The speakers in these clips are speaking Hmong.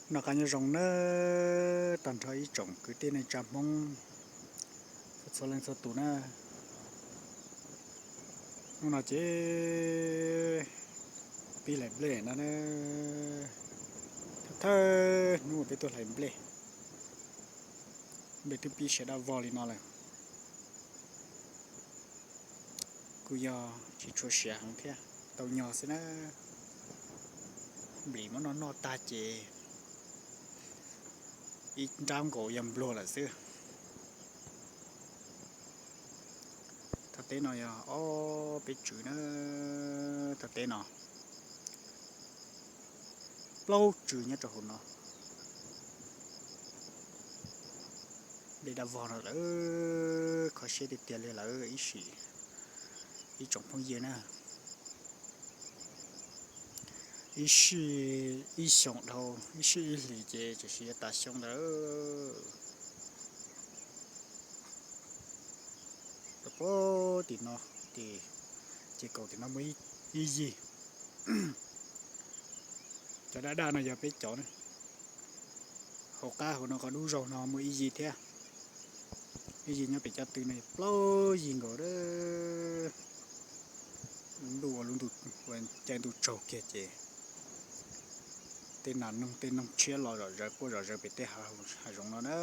Noj qab nyob zoo na, tag nrho ib tsoom kwv tij neej tsa Hmoob txhua leej txhua tus na. Hnub no ces pib hlais nplej no na, thawj thawj hnub uas peb tuaj hlais nplej, nplej twb pib siav daj vog li no lawm. Kuj yog tsis tshua siav heev thiab, tau nyog xwb na. Nplis muab noj noj tag ces ib nrab nkaus yog npluag lawm xwb. Thaj teb no yog ob peb tswv na, thaj teb no plaub tswv nyob rau hauv no. Nplej daj vog no lawm, kho siab tiag tiag li lawm ib sim, ib tsoom phooj ywg na. Ib sij ib xyoos dhau, ib sij ib hlis ces tam sim yuav tas xyoo ntawd. Rau puag tim no, ces kaum tim no muaj ib yig. Cov daj daj no yog peb cov na. Hauv qab hauv no qhov dub zaug no muaj ib yig thiab. Ib yig nyob pem cov tw no plaub yig nkaus. Ntuj ua lub ntuj, caij ntuj tsaug kiag ces tej nas noog tej noog tshiab los zom zaws quaj zom zaws pem tej hav zoov no na.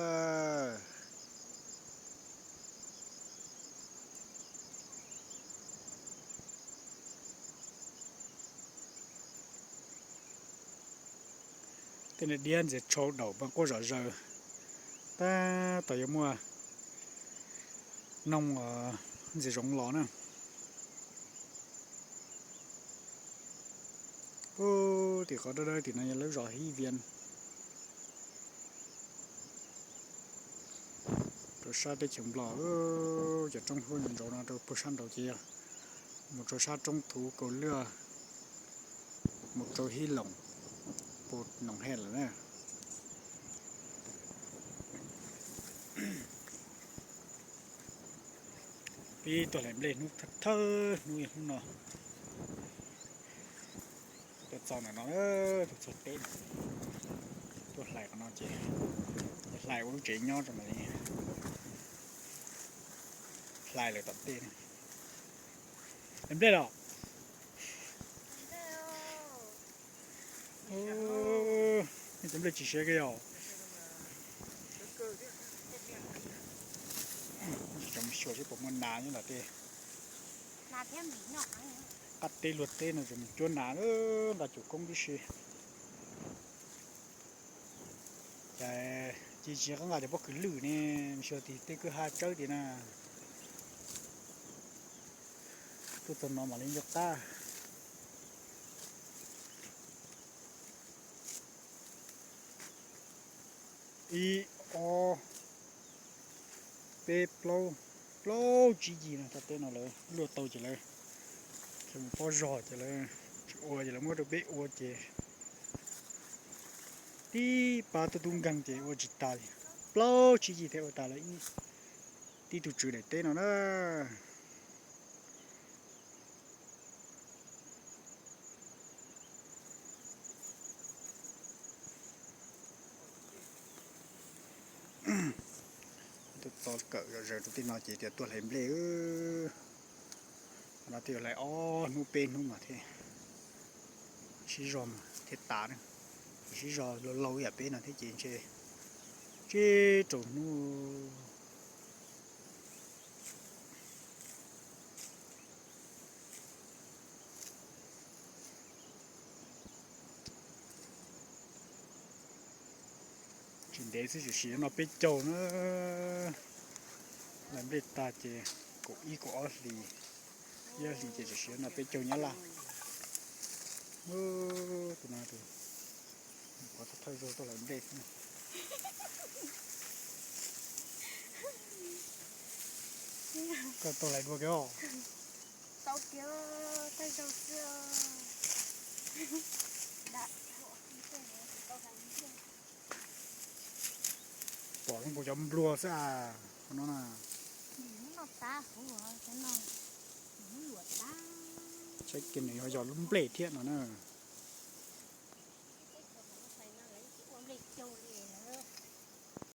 Tej niag diab ntxias tshau daum mas quaj zom zaws, tab tom yuav muaj noog ntxias zoov los na. Puag tim qhov dawb dawb tim no yog lub zos Hib Vias. Rau sab teb chaws Nplog, cov roob huab ntsaus no rau puag sab nraud ces yog mus rau sab roob Thuv Kaus Liaj, mus rau Hib Loos, puag Noom Hej lawm na. Pib tuaj hlais nplej hnub thawj hnub yog hnub no. Tuaj txog ntawm no, tuaj txog teb no, tuaj hlais qhov no ces hlais ua lub tsev nyob rau mam li hlais lawm tom tej. Hlais nplej los? Nej cov nplej tsis siav kiag yog? Tsis tau mus xyuas seb puas muaj nas nyob ntawm tej qab teb luag teb no, tseem mus cuab nas, nqa cuam koob tib si. Ces tsis tsis qab nqa cov pob kws lwj ne, mus xyuas tim tej kwj ha tsawb tim na. Tuaj txog no mam li nco qab. Ib, ob, peb, plaub, plaub tsib yig no. Thaj teb no lawv luaj tau ces lawv tsis mus pob zog ces lawv tsis ua ces lawv muab rau peb ua ces tib pab tub tub nkeeg ces ua tsis tas li. Plaub tsib yig thiaj ua tas lawv tib tug tswv daim teb no na. Tuaj txog kawm zom zaws rau tej no ces tias tuaj hlais nplej. Qhov no twb yuav hlais ob hnub peb hnub mas thiaj sib zog mas thiaj tas na. Sib zog laus laus ib yam peb no thiab ces ntshe tsib rau hnub. Tsis ntev xwb tseem siav noj peb caug na. Hlais nplej tag ces kaum ib kaum ob hlis, ib ob hlis ces tseem siav noj peb caug Nyab Laj. Tus no tus, qhov thawj thawj zaug tuaj hlais nplej xwb. Koj tau hlais dua kiag os? Tau kiag, thawj zaug xwb. Pom zoo nkaus cov npluag xwb as qhov no na. Saib kiag nws yog yog lub nplej thiab no na.